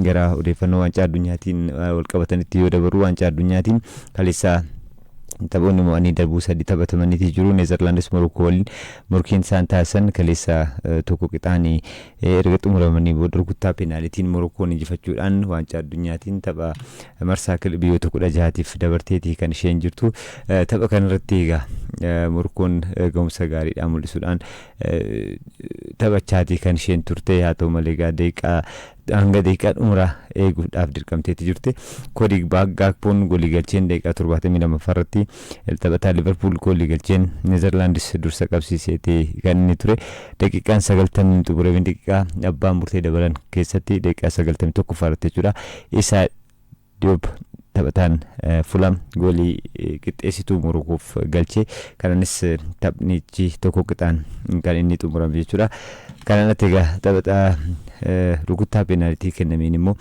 Gara odeeffannoo waancaa addunyaatiin wal qabatanitti yoo dabaru, waancaa addunyaatiin kaleessa taphoonni mo'anii darbuu sadi taphatamaniiti jiru. Neezerlaandis Morokoo waliin morkiin isaan taasisan kaleessa tokko qixaanii erga xumuramanii booda rukuttaa peenaalitiin Morokoon injifachuudhaan waancaa addunyaatiin tapha marsaa biyyoota 16tiif dabarteetii kan isheen jirtu. Tapha kanarratti egaa Morokoon ga'umsa gaariidhaan mul'isuudhaan taphachaatii kan isheen turte. Haa ta'u malee egaa daqiiqaa hanga daqiiqaa xumuraa eeguudhaaf dirqamteetti jirti. Koodii Gaakpoon goolii galcheen daqiiqaa 72ffaa irratti taphataa Liverpool goolii galcheen Neezerlaandis dursa qabsiiseeti kan inni ture. Daqiiqaan 90 xumuramee daqiiqaa abbaan murtee dabalan keessatti daqiiqaa 91ffaa irratti jechuudha. Isaa Diop taphataan Fulham goolii qixxeessituu Morokoof galche. Kanaanis taphnichi tokko qixaan kan inni xumurame jechuudha. Kanaan alatti egaa taphataa rukuttaa peenaalitii kennameen immoo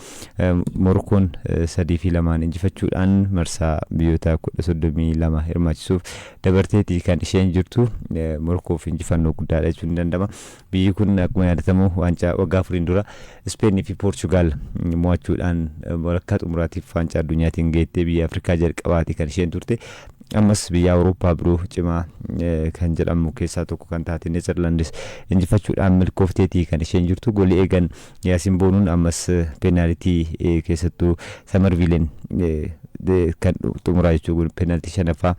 Morokoon 3 fi 2n injifachuudhaan marsaa biyyoota 32 hirmaachisuuf dabarteeti kan isheen jirtu. Morokoof injifannoo guddaadha jechuun ni danda'ama. Biyyi kun akkuma yaadatamu waancaa waggaa 4n dura Ispeenii fi Poorchugaal mo'achuudhaan walakkaa xumuraatiif waancaa addunyaatiin geettee biyya Afrikaa jalqabaati kan isheen turte. Ammas biyya Awurooppaa biroo cimaa kan jedhamu keessaa tokko kan taate Neezerlaandis injifachuudhaan milkoofteetii kan isheen jirtu. Goolii eegan Yaasin Boonuun ammas peenaalitii keessattuu Samarviileen kan xumuraa jechuun peenaalitii shanaffaa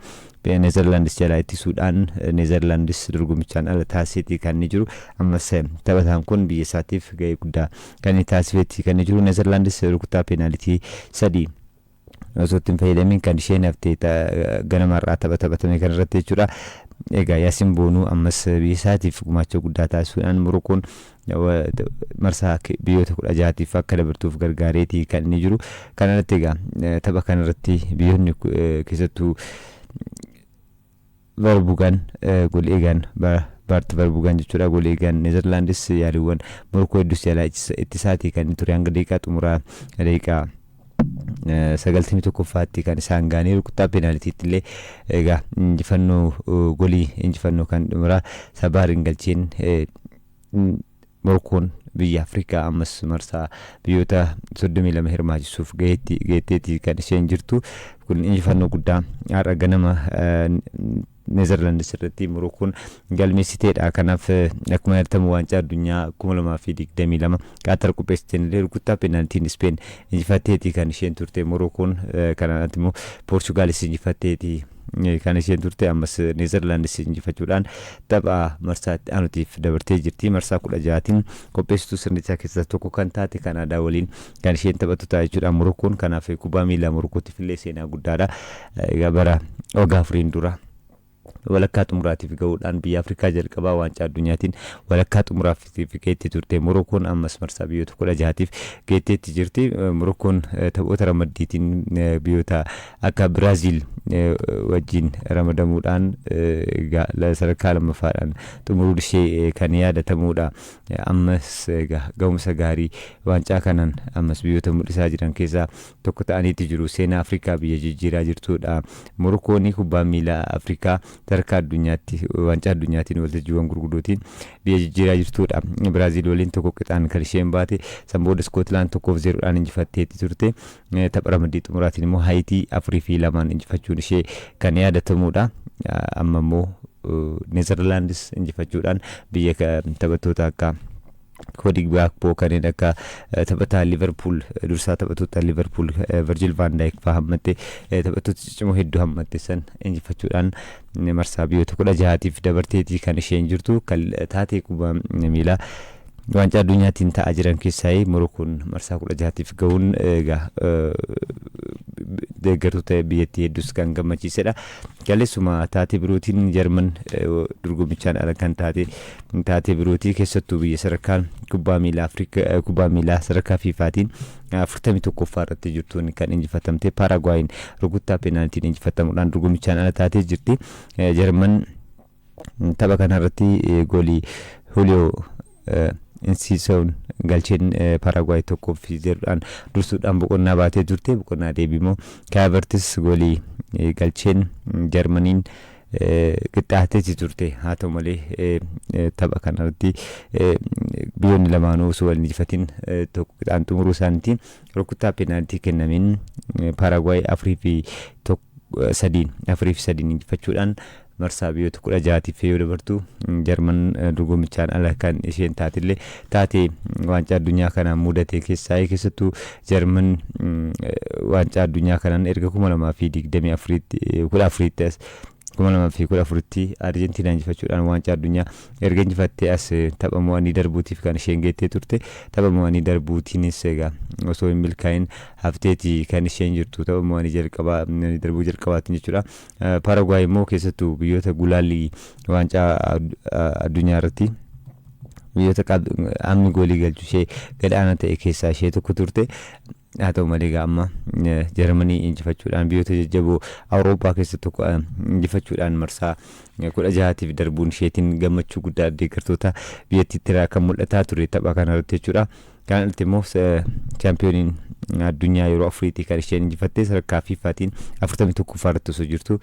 Neezerlaandis jalaa ittisuudhaan Neezerlaandis dorgommichaan ala taasiseetii kan inni jiru. Ammas taphataan kun biyya isaatiif gahee guddaa kan inni taasifeetii kan inni jiru. Neezerlaandis rukuttaa peenaalitii sadii osoo itti hin fayyadamin kan isheen hafte ganamarraa tapha taphatame kanarratti jechuudha. Egaa Yaasin Boonuu ammas biyya isaatiif gumaacha guddaa taasisuudhaan Morokoon marsaa biyyoota 16tiif akka dabartuuf gargaareetii kan inni jiru. Kanarratti egaa tapha kanarratti biyyoonni keessattuu Verbugan, gool eegaan Baart Verbugan jechuudha, gool eegaan Neezerlaandis yaaliiwwan Morokoo hedduus jalaa ittisaatii kan inni ture. Hanga daqiiqaa xumuraa daqiiqaa 91ffaatti kan isaan ga'anii rukuttaa peenaalitiitti illee egaa injifannoo golii injifannoo kan xumuraa Sabaariin galcheen Morokoon biyya Afrikaa ammas marsaa biyyoota 32 hirmaachisuuf geetteetii kan isheen jirtu. Kun injifannoo guddaa har'a ganama Neezerlaandis irratti Morokoon galmeessiteedha. Kanaaf akkuma yaadatamu waancaa addunyaa 2022 Qaatar qopheessiteen illee rukuttaa peenaaltiin Ispeen injifatteetii kan isheen turte Morokoon. Kanaan immoo Poorchugaalis injifatteetii kan isheen turte. Ammas Neezerlaandis injifachuudhaan tapha marsaa itti aanutiif dabartee jirti. Marsaa 16tiin qopheessituu sirnichaa keessaa tokko kan taate Kanaadaa waliin kan isheen taphattu ta'a jechuudha Morokoon. Kanaaf kubbaa miilaa Morokootiif illee seenaa guddaadha. Egaa bara waggaa 4n dura walakkaa xumuraatiif gahuudhaan biyya Afrikaa jalqabaa waancaa addunyaatiin walakkaa xumuraatiif geettee turte Morokoon ammas marsaa biyyoota 16tiif geetteetti jirti. Morokoon taphoota ramaddiitiin biyyoota akka Biraaziil wajjin ramadamuudhaan sadarkaa lammaffaadhaan xumuruun ishee kan yaadatamudha. Ammas ga'umsa gaarii waancaa kanaan ammas biyyoota mul'isaa jiran keessaa tokko ta'aniitti jiru. Seenaa Afrikaa biyya jijjiiraa jirtudha. Morokoon kubbaa miilaa Afrikaa sadarkaa addunyaatti waancaa addunyaatiin waltajjiiwwan gurguddootiin biyya jijjiiraa jirtudha. Biraaziil waliin tokko qixaan kan isheen baate, san booda Iskootlaand 1-0dhaan injifatteetti turte. Tapha ramaddii xumuraatiin immoo Haayitii 4 fi 2n injifachuun ishee kan yaadatamudha. Amma immoo Neezerlaandis injifachuudhaan biyya taphattoota akka Koodii Gaakpoo, kanneen akka taphataa Liverpool, dursaa taphattoota Liverpool Virgil van Dijk fa'aa hammatte, taphattoota ciccimoo hedduu hammatte san injifachuudhaan marsaa biyyoota 16tiif dabarteetii kan isheen jirtu. Kan taatee kubbaa miilaa waancaa addunyaatiin ta'aa jiran keessaa Morokoon marsaa 16tiif gahuun egaa deeggartoota biyyattii hedduus kan gammachiisedha. Kaleessuma taatee birootiin Jarman dorgommichaan ala kan taate taatee birootii keessattuu biyya sadarkaan kubbaa miilaa Afrikaa kubbaa miilaa sadarkaa Fiifaatiin 41ffaa irratti jirtuun kan injifatamte Paaragwaayin rukuttaa peenaaltiin injifatamuudhaan dorgommichaan ala taatee jirti. Jarman tapha kanarratti goolii Julio Insiisoon galcheen Paaragwaay 1-0dhaan dursuudhaan boqonnaa baatee turte. Boqonnaa deebii immoo Kaavertis goolii galcheen Jarmaniin Qixxaateeti turte. Haa ta'u malee, tapha kanarratti biyyoonni lamaanuu osoo wal injifatin tokko qixaan xumuruu isaaniitiin rukuttaa peenaaltii kennameen Paaraagwaay 4 fi 3n, 4 fi 3n injifachuudhaan marsaa biyyoota 16tiif yoo dabartu, Jarman dorgommichaan ala kan isheen taatillee taate waancaa addunyaa kanaan mudate keessaa. Keessattuu Jarman waancaa addunyaa kanaan erga 2024tti, 14tti as, 2014tti Arjentiinaa injifachuudhaan waancaa addunyaa erga injifattee as tapha mo'anii darbuutiif kan isheen geettee turte. Tapha mo'anii darbuutiinis egaa osoo hin milkaa'in hafteeti kan isheen jirtu, tapha mo'anii jalqabaa darbuu jalqabaatiin jechuudha. Paaraguwaay immoo keessattuu biyyoota gulaallii waancaa addunyaa irratti biyyoota hammi goolii galchu ishee gad-aanaa ta'e keessaa ishee tokko turte. Haa ta'u malee, egaa amma Jarmanii injifachuudhaan, biyyoota jajjaboo Awurooppaa keessa tokko injifachuudhaan marsaa 16tiif darbuun isheetiin gammachuu guddaa deeggartoota biyyattiitti irraa kan mul'ataa ture tapha kanarratti jechuudha. Kan irratti immoo chaampiyooniin addunyaa yeroo afuriitii kan isheen injifattee sadarkaa FIFAtiin 41ffaa irratti osoo jirtu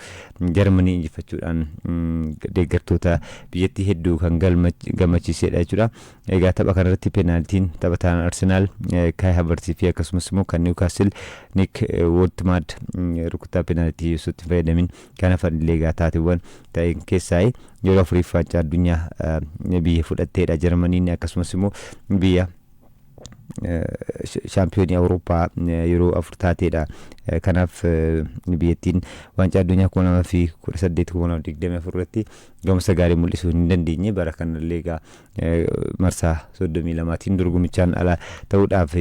Jarmanii injifachuudhaan deeggartoota biyyattii hedduu kan gammachiisedha jechuudha. Egaa tapha kanarratti peenaaltiin taphataan Arsenaal Kaay Havertzii fi akkasumas immoo kan Niwukaastil Nick Woltemade rukuttaa peenaaltii osoo itti fayyadamin kan hafan illee egaa taateewwan ta'e keessaa yeroo afuriif waancaa addunyaa biyya fudhatteedha Jarmaniin. Akkasumas immoo biyya shaampiyoonii Awurooppaa yeroo afur taateedha. Kanaaf biyyattiin waancaa addunyaa 2018, 2024 irratti gahumsa gaarii mul'isuu hin dandeenye. Bara kanallee egaa marsaa 32tiin dorgomichaan ala ta'uudhaaf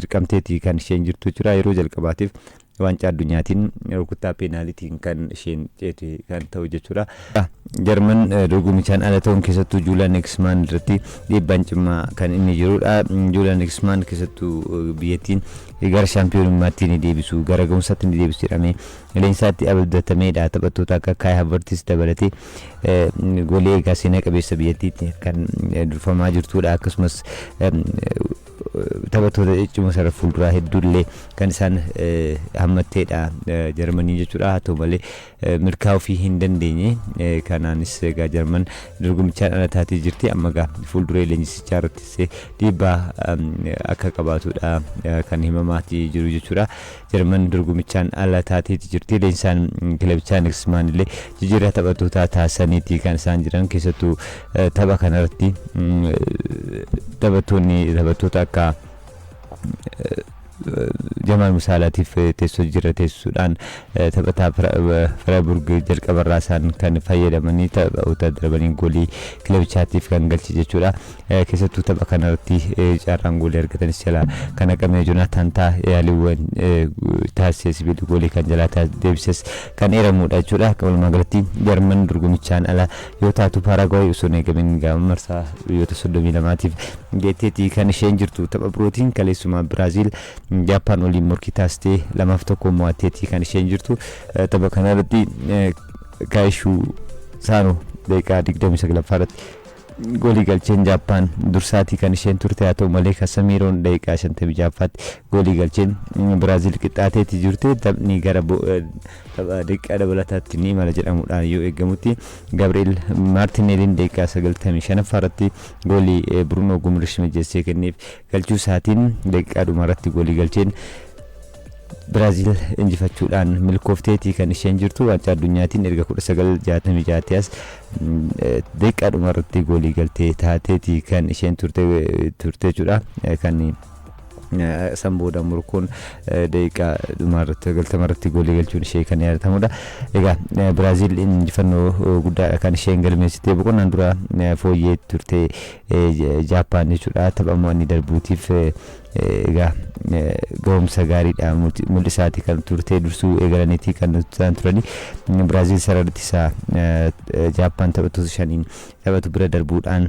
dirqamteeti kan isheen jirtu jechuudha. Yeroo jalqabaatiif waancaa addunyaatiin rukuttaa peenaalitiin kan isheen ceete kan ta'u jechuudha. Jarman dorgomichaan ala ta'uun keessattuu Juuliyan Nagelsmaan irratti dhiibbaan cimaa kan inni jirudha. Juuliyan Nagelsmaan keessattuu biyyattiin gara shaampiyoonummaatti ni deebisu, gara gahumsaatti ni deebisu jedhamee leenjisaatti abdatameedha. Taphattoota akka Kaay Havertz dabalatee golee egaa seenaa qabeessa biyyattiitti kan durfamaa jirtudha. Akkasumas taphattoota ciccimoo sarara fuulduraa hedduullee kan isaan hammatteedha Jarmanii jechuudha. Haa ta'u malee, milkaa'uu fi hin dandeenye. Kanaanis egaa Jarman dorgomichaan ala taatee jirti. Amma egaa fuulduree leenjisichaa irrattis dhiibbaa akka qabaatudha kan himamaatii jiru jechuudha. Jarman dorgomichaan ala taateeti jirti. Leenjisaan kilabichaa Nagelsmaan illee jijjiirraa taphattootaa taasisaniiti kan isaan jiran. Keessattuu tapha kanarratti taphattoonni taphattoota akka Jamaal Musaalaatiif teessoo jira teessisuudhaan taphataa Freiburg jalqabarraa isaan kan fayyadamanii taphoota darbanii goolii kilabichaatiif kan galche jechuudha. Keessattuu tapha kanarratti carraan goolii argatanis jala kan haqame Jonaataan Taa yaaliiwwan taasisee sibiilli goolii kan jalaa deebises kan eeramudha jechuudha. Walumaa galatti Jarman dorgomichaan ala yoo taatu, Paaraagwaay osoo hin eegamin gama marsaa biyyoota 32tiif geetteetii kan isheen jirtu. Tapha birootiin kaleessuma Biraaziil Jaappaan waliin morkii taasistee 2 fi 1 mo'atteetii kan isheen jirtu. Tapha kanarratti Kaayishuu Saanoo daqiiqaa 29ffaa irratti goolii galcheen Jaappaan dursaatii kan isheen turte. Haa ta'u malee, Kasamiiroon daqiiqaa 56ffaatti goolii galcheen Biraaziil qixxaateetii jirte. Taphni gara tapha daqiiqaa dabalataatti ni imala jedhamuudhaan yoo eegamutti, Gabriel Maartineeliin daqiiqaa 95ffaa irratti goolii Bruno Gumrish mijeessee kenneef galchuu isaatiin daqiiqaa dhumarratti goolii galcheen Biraaziil injifachuudhaan milkoofteetii kan isheen jirtu. Waancaa addunyaatiin erga 1966 as daqiiqaa dhumarratti goolii galtee taateetii kan isheen turte jechuudha. Kan san booda Morkoon daqiiqaa dhumarratti 90rratti goolii galchuun ishee kan yaadatamudha. Egaa Biraaziil injifannoo guddaadha kan isheen galmeessite. Boqonnaan dura fooyyee turte Jaappaan jechuudha. Tapha mo'anii darbuutiif egaa ga'umsa gaariidha mul'isaati kan turte. Dursuu eegalaniiti kan isaan turani. Biraaziil sararratti isaa Jaappaan taphattoota shaniin taphatu bira darbuudhaan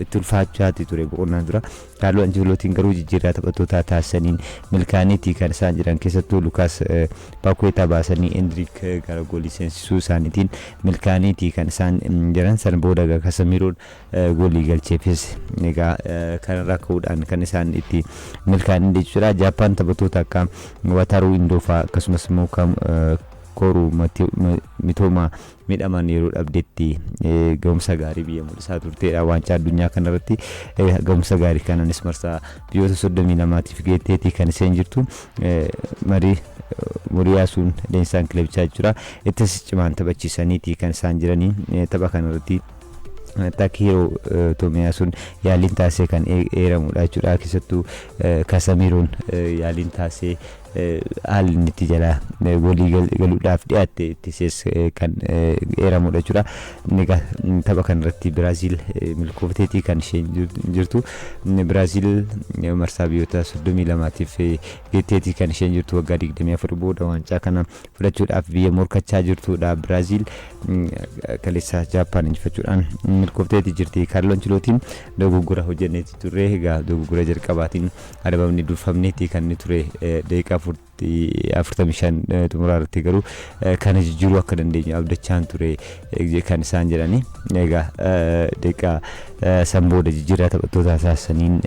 itti ulfaachaati ture boqonnaan dura. Kaarloo Anceelootiin garuu jijjiirraa taphattootaa taasisaniin milkaa'aniiti kan isaan jiran. Keessattuu Lukaas Paakuweetaa baasanii Endriik gara goolii seensisuu isaaniitiin milkaa'aniiti kan isaan jiran. San booda egaa Kasamiiroon goolii galcheefis egaa kanarraa ka'uudhaan kan isaan itti milkaa'an jechuudha. Jaappaan taphattoota akka Wataru Indoo fa'aa akkasumas immoo Kooru Mitoomaa miidhaman yeroo dhabdetti ga'umsa gaarii biyya mul'isaa turteedha. Waancaa addunyaa kanarratti ga'umsa gaarii kanaanis marsaa biyyoota 32tiif geetteetii kan isheen jirtu. Marii Moriyaasuun leenjisaan kilabichaa jechuudha. Ittis cimaan taphachiisaniiti kan isaan jiranii tapha kanarratti. Takehiro Tomiyaasuun yaaliin taasise kan eeramudha jechuudha. Keessattuu Kasamiiroon yaaliin taasise, haalli inni itti jala goolii galuudhaaf dhiyaatte ittisees kan eeramudha jechuudha. Egaa tapha kanarratti Biraaziil milkoofteetii kan isheen jirtu. Biraaziil marsaa biyyoota 32tiif geetteetii kan isheen jirtu. Waggaa 24 booda waancaa kana fudhachuudhaaf biyya morkachaa jirtudha. Biraaziil kaleessa Jaappaan injifachuudhaan milkoofteetii jirti. Kaarloo Anchilootiin dogoggora hojjenneeti turre. Egaa dogoggora jalqabaatiin adabamni durfamneeti kan inni ture daqiiqaa 45 xumuraa irratti, garuu kana jijjiiruu akka dandeenyu abdachaan ture kan isaan jedhani. Egaa daqiiqaa san booda jijjiirraa taphattoota taasisaniin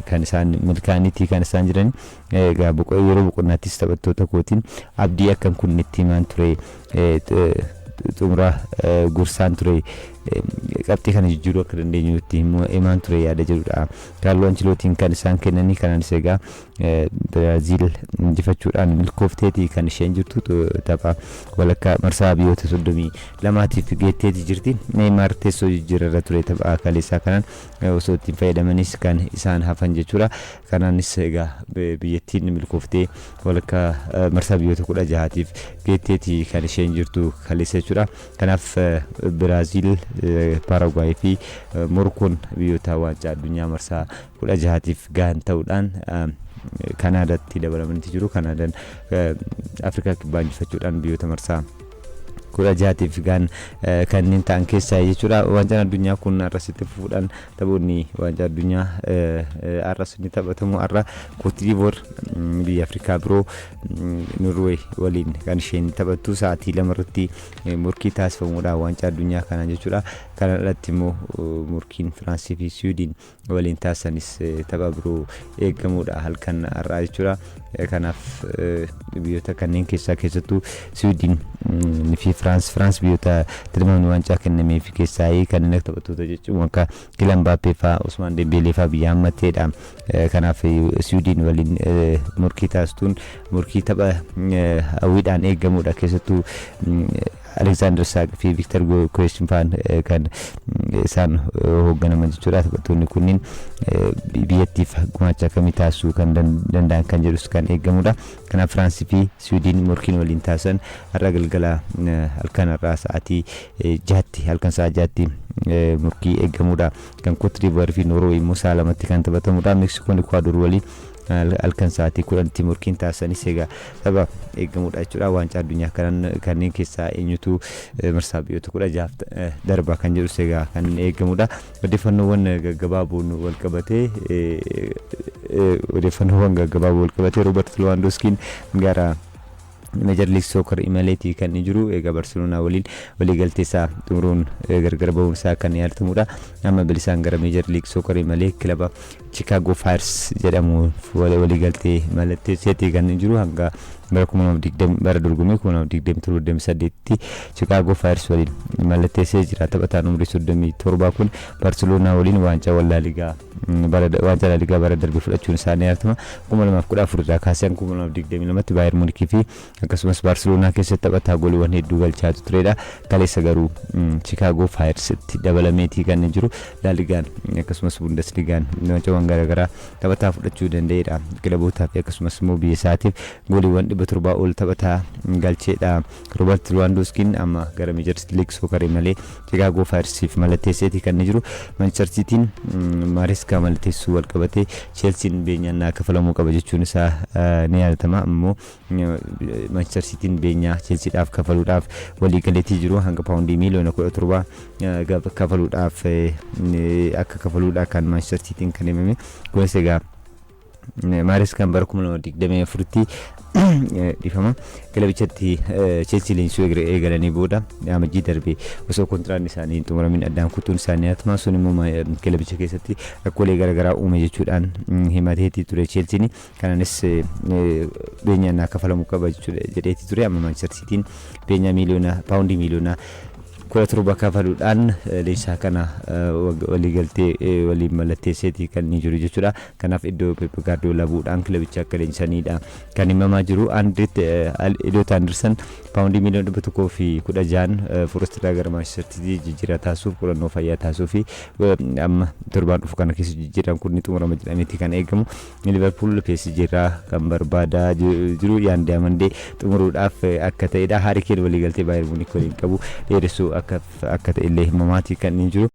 kan isaan milkaa'aniiti kan isaan jedhani. Egaa yeroo boqonnaattis taphattoota kootiin abdii akkan kun itti himaan ture, xumura gorsaan ture, qabxii kana jijjiiruu akka dandeenyu itti himaan ture yaada jedhudha. Kaarloo Anchilootiin kan isaan kennanii. Kanaanis egaa Biraaziil injifachuudhaan milkoofteeti kan isheen jirtu, tapha walakkaa marsaa biyyoota 32tiif geetteeti jirti. Neeymaar teessoo jijjiirarra ture tapha kaleessaa kanaan, osoo ittiin fayyadamanis kan isaan hafan jechuudha. Kanaanis egaa biyyattiin milkooftee walakkaa marsaa biyyoota 16tiif geetteeti kan isheen jirtu kaleessa jechuudha. Kanaaf Biraaziil, Paaraguwaay fi Morkoon biyyoota waancaa addunyaa marsaa 16tiif gahan ta'uudhaan Kanaadaatti dabalamanii jiru. Kanaadaan Afrikaa Kibbaa injifachuudhaan biyyoota marsaa 16tiif gahan kanneen ta'an keessaa jechuudha. Waancaan addunyaa kun har'as itti fufuudhaan taphoonni waancaa addunyaa har'as ni taphatamu. Har'a Kootidivoor biyya Afrikaa biroo Norwee waliin kan isheen taphattu sa'aatii 2 irratti morkii taasifamuudha waancaa addunyaa kana jechuudha. Kana alatti immoo morkiin Firaansii fi Siwiidin waliin taasisanis tapha biroo eegamuudha halkan har'aa jechuudha. Kanaaf biyyoota kanneen keessaa keessattuu Siwiidin fi Firaans biyyoota tilmaamni waancaa kennameef keessaa kanneen akka taphattoota jechuun akka Kylian Mbappé fa'aa, Usmaan Dembeelee fa'aa biyya hammatteedha. Kanaaf Siwiidin waliin morkii taasistuun morkii tapha hawwiidhaan eegamudha. Keessattuu Alexander Isak fi Victor Gyökeres fa'aan kan isaan hoogganaman jechuudha. Taphattoonni kunniin biyyattiif gumaacha akkamii taasisuu kan danda'an kan jedhus kan eegamudha. Kanaaf Firaansii fi Siwiidin morkiin waliin taasisan har'a galgala, halkan har'aa sa'aatii 6tti, halkan sa'a 6tti morkii eegamudha. Kan Cote d'Ivoire fi Norway immoo sa'a 2tti kan taphatamudha. Meksikoon Ekwaadoor waliin halkan sa'aatii 10tti morkiin taasisanis egaa tapha eegamudha jechuudha. Waancaa addunyaa kanneen keessaa eenyutu marsaa biyyoota 16f darba kan jedhus egaa kan eegamudha. Odeeffannoowwan gaggabaaboo wal qabatee Roobert Lewandowskiin gara Major League Soccer imaleetii kan inni jiru. Egaa Barcelonaa waliin waliigaltee isaa xumuruun gargar bahuun isaa kan yaadatamudha. Amma bilisaan gara Major League Soccer imalee kilaba Chicago Fires jedhamu waliigaltee mallatteesseetii kan inni jiru. Hanga bara 2020, bara dorgommii 2027 28tti Chicago Fires waliin mallatteessee jira. Taphataan umurii 37 kun Barcelonaa waliin waancaa Laaligaa bara waancaa Laaligaa bara darbe fudhachuun isaa ni yaadatama. 2014 irraa kaasee 2022tti Bayern Munichii fi akkasumas Barcelonaa keessatti taphataa gooliiwwan hedduu galchaa turedha. Kaleessa garuu Chicago Firesitti dabalameetii kan inni jiru. Laaligaan akkasumas Bundesligaan waancaawwan garaagaraa taphataa fudhachuu danda'edha. Kilabootaa fi akkasumas immoo biyya isaatiif gooliiwwan 700 ol taphataa galcheedha. Roobert Lewandowskiin amma gara Major League Soccer malee Chicago Firesiif mallatteesseetii kan inni jiru. Manchester Cityin Maareskaa mallatteessuu wal qabatee Chelsean beenyaan naa kafalamuu qaba jechuun isaa ni yaadatama. Ammoo Manchester Cityin beenyaa Chelseadhaaf kafaluudhaaf waliigaleetii jiru, hanga paawundii miiliyoona 17 kafaluudhaaf akka kafaluudha kan Manchester Cityin kan himame. Kunis egaa Maareskaan bara 2024tti, dhiifama, kilabichatti Cheelsii leenjisuu eegalanii booda Amajjii darbe osoo kontiraanni isaanii hin xumuramin addaan kutuun isaanii hatuma sun immoo kilabicha keessatti rakkoolee garaagaraa uume jechuudhaan himateetii ture Cheelsiin. Kanaanis beenyaan naa kafalamuu qaba jechuudha jedheetii ture. Amma Maanchister Siitiin beenyaa miiliyoona paawundii miiliyoona 17 kafaluudhaan leenjisaa kana waliigaltee waliin mallatteesseeti kan inni jiru jechuudha. Kanaaf iddoo Pep Guardiola bu'uudhaan kilabicha akka leenjisanidha kan himamaa jiru. Elliot Anderson paawundii miiliyoona 116n Forest irraa gara Manchester City jijjiirraa taasisuuf qorannoo fayyaa taasisuu fi amma torbaan dhufu kana keessa jijjiirraan kun ni xumurama jedhameeti kan eegamu. Liverpool PSG irraa kan barbaadaa jiru Yaan Diamandee xumuruudhaaf akka ta'edha. Harry Kane waliigaltee Bayern Munich waliin qabu dheeressuu akka ta'e illee himamaatii kan inni jiru.